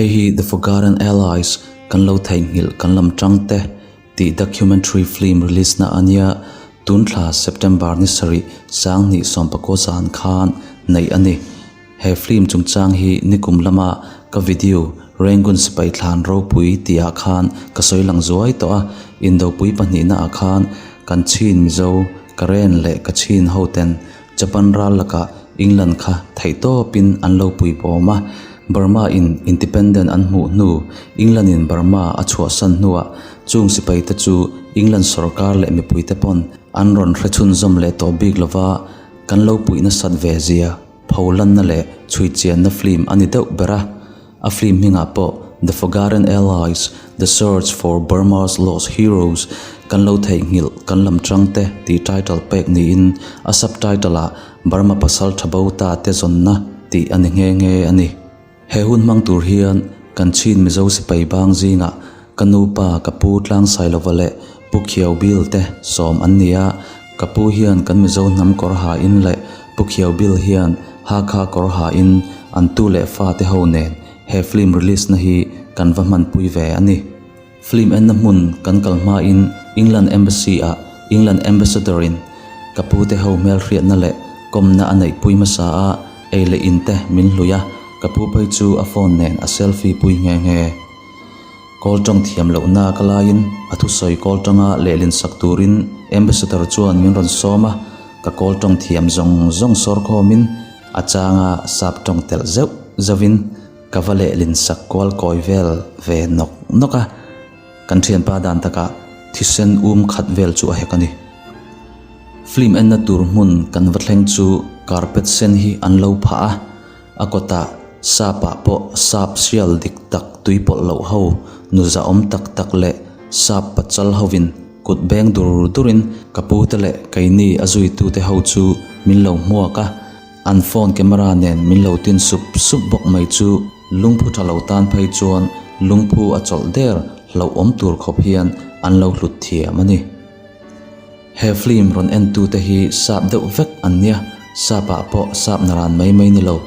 Hei hi The Forgotten Allies, Kan Lo Theihnghilh Kan Lam Tang Te tih documentary film release na a nia, tun thla September ni sarih 2019 zan khan neih a ni. He film chungchang hi nikum lama ka video Rangoon sipai thlan ropui tih ah khan ka sawi lang zuai tawh a, indopui pahnihna ah khan kan Chin Mizo, Karen leh Kachin ho ten Japan ral lakah England kha theihtawpin an lo pui bawm a, Burma in independent an hmuh hnu, England in Burma a chhuahsan hnuah chung sipai te chu England sorkar leh mipui te pawn an rawn hre chhunzawm leh tawh bik lova kan lo puih nasat ve zia pholanna leh chhuichianna film a ni deuh ber a. A film hmingah pawh The Forgotten Allies, The Search for Burma's Lost Heroes, Kan Lo Theihnghilh Kan Lam Tang Te tih title pek niin a subtitle ah Burma Pasal Tha Bo Ta Te Zawnna tih a ni nghe nghe a ni. He hun hmang tur hian kan Chin Mizo sipai bang zingah ka nupa ka pu Tlangsailova leh Pu Khiau Bil te sawm an ni a, ka pu hian kan Mizo hnam kawr ha in leh Pu Khiau Bil hian Hakha kawr ha in an tu leh fa te ho nen he film release na hi kan va hmanpui ve a ni. Film enna hmun kan kal hma in England Embassy ah England Ambassador in ka pu te ho hmelhriatna leh kawmna a neihpui hmasa a, ei leh in te min hlui a, ka pu phei chu a phone nen a selfie pui nghe nghe. Kawl tawng thiam lohna ka laiin a thusawi kawl tanga lehlin sak turin Ambassador chuan min rawn sawm a, ka kawl tawng thiam zawng zawng sawr khawmin a changa sap tawng telh zeuh zeuhin ka va lehlin sak kual kawi vel ve nawk nawk a, kan thianpa dan takah thisen um khat vel chu a hek a ni. Film enna tur hmun kan va thleng chu carpet sen hi an lo phah a. A kawtah sap ah pawh sap sial dik tak tui pawlh loh ho nu zahawm tak tak leh sap pachal hovin kut beng dur durin ka pu te leh keini a zuitu te ho chu min lo hmuak a, an phone camera nen min lo tin sup sup bawk mai chu lungphu tha lo tan phei chuan lungphu a chawlh der hlauhawm tur khawp hian an lo hlut thiam a ni. He film rawn en tu te hi sap deuh vek an nia, sap ah pawh sap naran mai mai ni lo.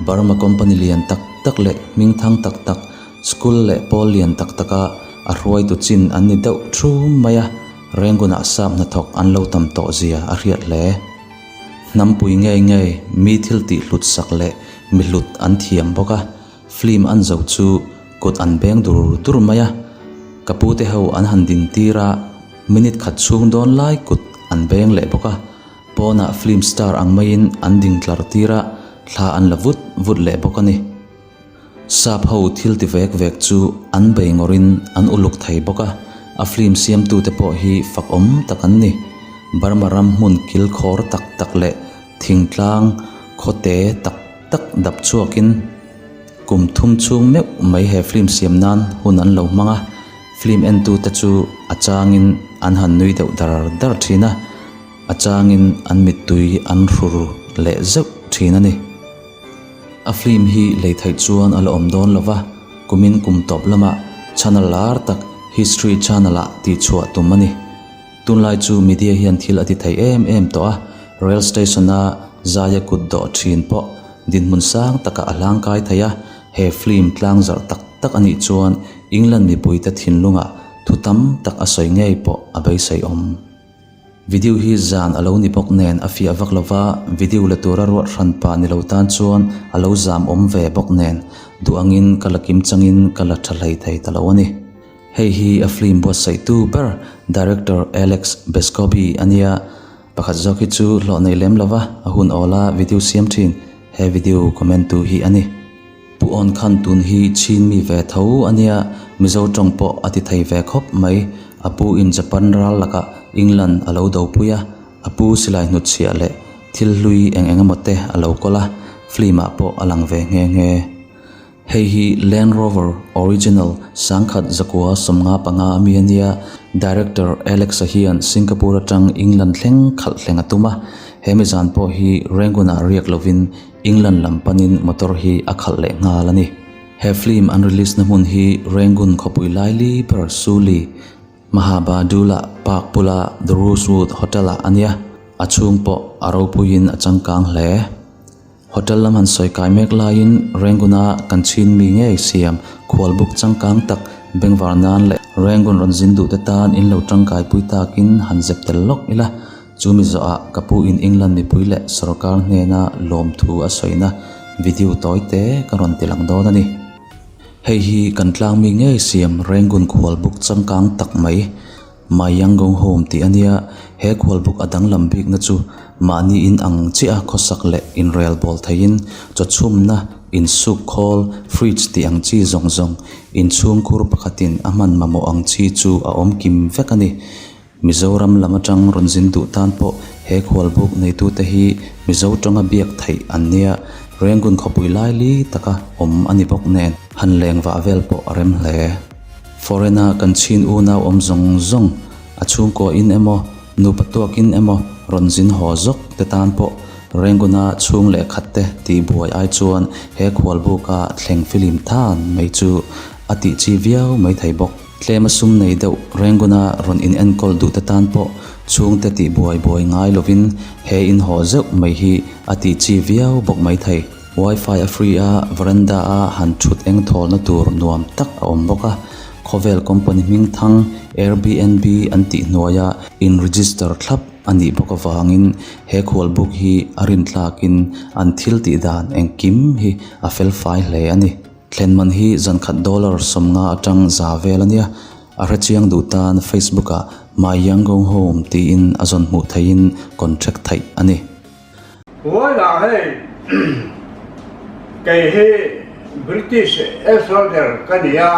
Burma company lian tak tak leh hming thang tak tak, school leh pawl lian tak tak a a hruai tu chin an ni deuh thum mai a, Rangoon ah sap hnathawk an lo tam tawh zia a hriat hle. Hnampui ngei ngei mi thil tih hlut sak leh mi hlut an thiam bawk a, film an zo chu kut an beng dur dur mai a, ka pu te ho an han din tir a, Minute khat chhung dawn lai kut an beng leh bawk a, pawnah film star ang maiin an ding tlar tir a, thla an la vut vut leh bawk a ni. Sap ho thil ti vek vek chu an bei ngawrin an uluk thei bawk a, a film siamtute pawh hi fakawm tak an ni. Burma ram hmun kil khawr tak tak leh thingtlang khawte tak tak dap chhuakin kum thum chhung meuh mai he film siam nan hun an lo hmang a. Film entute chu a changin an han nui deuh dar dar thin a, a changin an mittui an hrur leh zeuh thin a ni. A film hi lei theih chuan a la awm dawn lo va, kumin kum tawp lamah channel lar tak History Channel ah tihchhuah tum a ni. Tunlai chu media hian thil a ti thei em em tawh a, rail station a zaia kut dawh thin pawh dinhmun sang takah a hlangkai thei a, he film tlangzarh tak tak a nih chuan England mipuite thinlungah thu tam tak a sawi ngei pawh a beisei awm. Video hi zan a lo ni bawk nen a fiah vak lova, video la tura ruat hran pah ni lo tan chuan a lo zam awm ve bawk nen duh angin ka la kim changin ka la tha hlei thei ta lo a ni. Hei hi a film buatsaihtu ber Director Alex Bescoby a nia, pakhat zawk hi chu hlawh nei lem lova a hun awla video siam thin he video comment tu hi a ni. Pu Awn khan tun hi Chin mi ve tho a nia, Mizo tawng pawh a ti thei ve khawp mai. A pu in Japan ral lakah England a lo dopui a, a pu silai hnutchhiah leh thil hlui eng eng emaw te a lo kawl a, film ah pawh a lang ve nghe nghe. Hei hi Land Rover Original 1195 a mi a nia, Director Alex-a hian Singapore atang England thleng khalh thleng a tum a, he mi zan pawh hi Rangoon ah riak lovin England lam panin motor hi a khalh leh nghal a ni. He film an release na hmun hi Rangoon khawpui laili ber Suli, Mahabadula Park bula The Rosewood Hotel ah a nia, a chhung pawh a ropuiin a changkang hle. Hotel lam han sawi kai mek laiin Rangoon-a kan chhin mi ngei siam khualbuk changkang tak bengvar nan leh Rangoon rawn zin duh te tan in lo tangkai pui takin han zep tel lawk ila. Chu mi zawhah ka pu in England mipui leh sorkar hnena lawmthu a sawina video tawi te ka rawn ti lang dawn a ni. Hei hi kan tlang mi ngei siam Rangoon khualbuk changkang tak mai My Yangon Home tih a nia. He khualbuk a danglam bikna chu mahni in ang chiah a khawsak leh inrel bawl theihin chawchhumna, insuk khawl, fridge tih ang chi zawng zawng, inchhungkhur pakhatin a hman mamawh ang chi chu a awm kim vek a ni. Mizoram lam atang rawn zin duh tan pawh he khualbuk neitute hi Mizo tawnga biak theih an nia, Rangoon khawpui laili taka awm a ni bawk nen han leng vah vel pawh a rem hle. Foreign-a kan chhin unau awm zawng zawng, a chhungkaw in emaw, nupa tuak in emaw rawn zin haw zawk te tan pawh Rangoon-a chhung leh khat te tih buai ai chuan he khualbuka thleng filim than mai chu a tih chi viau mai thei bawk. Tlem a sum nei deuh Rangoon-a rawn in enkawl duh te tan pawh chhungte tih buai buai ngai lovin he in haw zeuh mai hi a tih chi viau bawk mai thei. Wifi a free a, veranda a han thut eng thawlna tur nuam tak a awm bawk a. Khawvel company hming thang Airbnb an tih hnuaia in register thlap a nih bawk avangin he khualbuk hi a rinthlakin an thil tih dan engkim hi a felfai hle a ni. Thlen man hi zankhat dollar 50 atang za vel a nia. A hrechiang duh tan Facebook ah My Yangon Home tiin a zawn hmuh theihin contract theih a ni. Vawilah hei kei hi British air soldier ka ni a,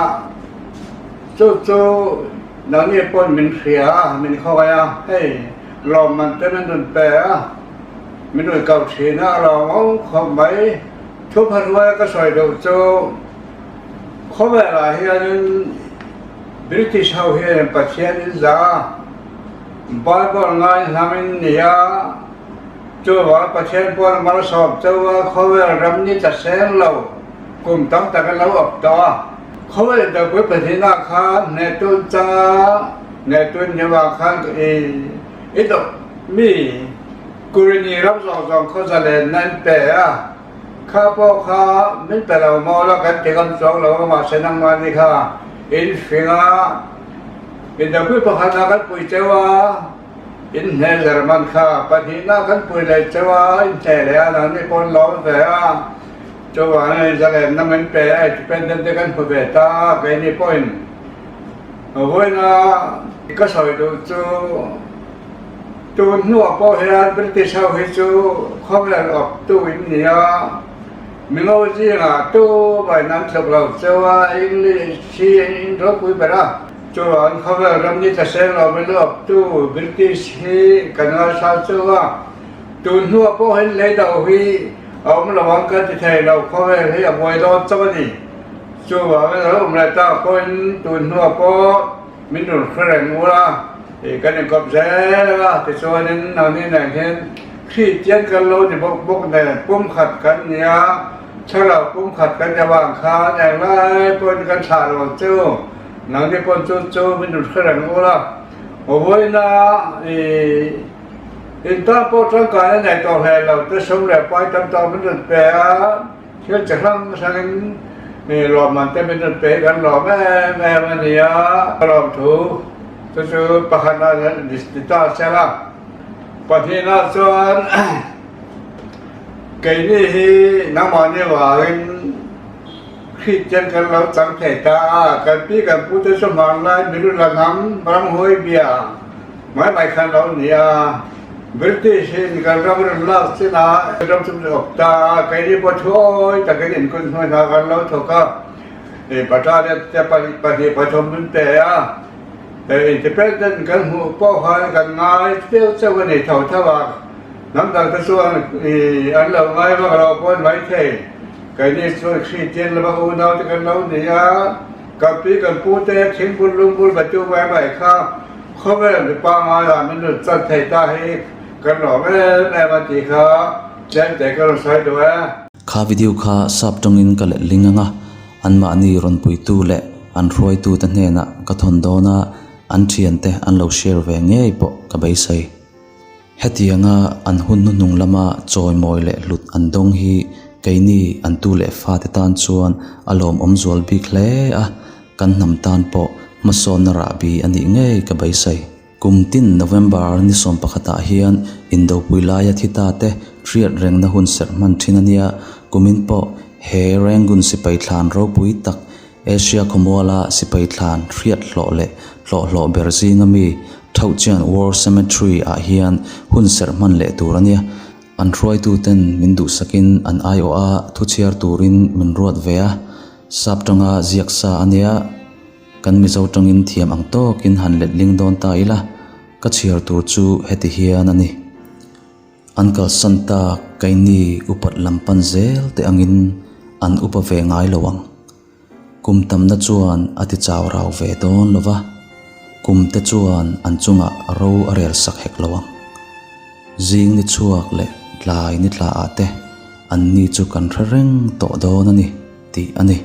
chu chu nangni pawn min hria a, min khawngaih a, hei lawmman te min rawn pe a, min rawn kau thin a, a lawmawm khawp mai. Thupha hnuaia ka sawi deuh chu khawvelah hianin British ho hianin Pathian in za a, Bible ngai hlamin ni a, chuvang Pathian pawn malsawm chauh a khawvel ram ni ta seng lo kum tam tak an lo awp tawh a. Khawvel dopui pahnihna khan hnehtun changa hnehtun hnuah khan i dawp mi Kurini ram zawng zawng khaw zalenna an pe a. Kha pawh kha min pe lo maw la kan ti ngam chuang lo a mahse nangmahni kha in fing a, indopui pakhatah kan pui cheu a, in hneh German kha pahnihna kan pui leh cheu a, in hneh leh a nangni pawn lawm ve a, chuvangin zalenna min pe a independent te kan hmu ve ta a keini pawhin vawiina ka sawi duh chu. Tun hnuah pawh hian British ho hi chu khawvel awptu in ni a, Mingo zingah tu vain an tluk lo cheu a, English hi an in ropui ber a. Chuan khawvel ram ni tlaseng lo min awptu British hi kan ngaisang cheu a, tun hnuah pawh hian lei do hi a awm lo ang kan ti thei lo, khawvel hi a buai dawn chauh a ni. Chuvangin a lo awm leh tak pawhin tun hnuah pawh Min rawn hre reng ur a, ih kan inkawp zel ang a, tichuanin nangni nen hian Kristian kan lo ni bawk bawk nen pumkhat kan ni a, thlarau pumkhat kan ni avang khan englai pawhin kan thlah lo ang che u, nangni pawn chu chu min rawn hre reng ur a, vawiina ih intan pawh tangkaina nei tawh hle lo te sum leh pai tam tawk min rawn pe a. Thil chi hrang hrangin lawmman te min rawn pe kan lawm em em a ni a. Ka lawmthu chu chu pakhatna ni ta se la, pahnihna chuan keini hi nangmahni vangin Kristian kan lo chang thei ta a, kan pi kan pu te chu hmanlai milu la hnam ramhuai bia Mai mai khan lo ni a, British in kan ram rawn lak chin a, ram chu min awp ta a, keini pawh thuawi takin inkun hnuai hna kan lo thawk a, i battalion te pahnih pathum min pe a, independent kan hmuh pawh khan kan ngai deuh chauh a ni tho tho a, hnam dang te chuan i an lo ngai vak lo pawh an mai thei, keini chuan Kristian lama unau te kan lo ni a, kan pi kan pu te thingbul lungbul batu mai mai kha. Khawvel mi pangai ah min rawn chan thei ta hi kan lawm em em a tih kha tlem te ka rawn sawi duh e. Kha video kha sap tawngin ka let ling ang a, anmahni rawn puitu leh an hruaitute hnenah ka thawn dawn a, an thiante an lo share ve ngei pawh ka beisei. Hetianga an hun hnuhnung lama chawimawi leh hlut an dawng hi keini an tu leh fate tan chuan a lawmawm zual bik hle a, kan hnam tan pawh hmasawnna rahbi a nih ngei ka beisei. Kum tin November ni sawmpakhatah hian Indopui laia thi ta te hriat rengna hun serh hman thin a nia, kumin pawh he Rangoon sipai thlan ropui tak Asia khawmuala sipai thlan hriat hlawh leh hlawhhlawh ber zinga mi Thauhchian War Cemetery ah hian hun serh hman leh tur a nia. An hruaituten min duhsakin an aiawh a thu chhiar turin min ruat ve a, sap tanga ziak sa a nia. Kan Mizo tangin thiam ang tawkin han letling dawn ta ila, ka chhiar tur chu heti hian a ni. An kalsan tak keini upat lam pan zel te angin an upa ve ngai lo ang. Kum tamna chuan a ti chau rau ve dawn lo va, kum te chuan an chungah ro a rel sak hek lo ang. Zing ni chhuak leh tlai ni tla ah te anni chu kan hre reng tawh dawn a ni tih a ni.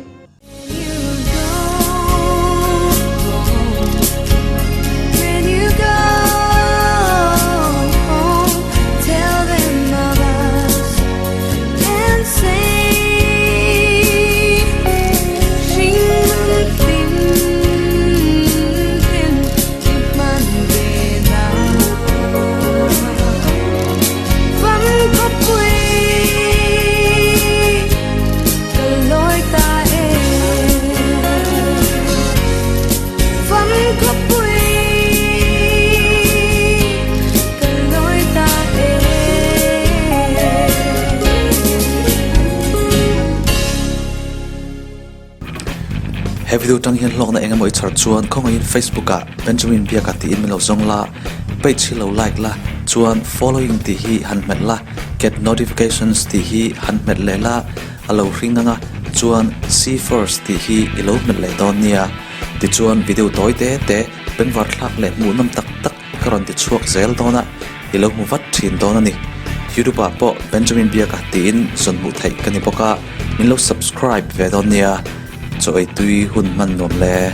He video tang hian hlawkna eng emaw i chhar chuan khawngaihin Facebook ah Benjamin Biaka tiin min lo zawng la, page hi lo like la, chuan following tih hi han hmet la, get notifications tih hi han hmet leh la, a lo hring ang a, chuan see first tih hi i lo hmet leh dawn nia. Tichuan video tawi te te bengvar thlak leh hmuhnawm tak tak ka rawn ti chhuak zel dawn a, i lo hmu vat thin dawn a ni. YouTube ah pawh Benjamin Biaka tiin zawn hmuh theih ka ni bawk a, min lo subscribe ve dawn nia. Chaw ei tui hun hman nuam le.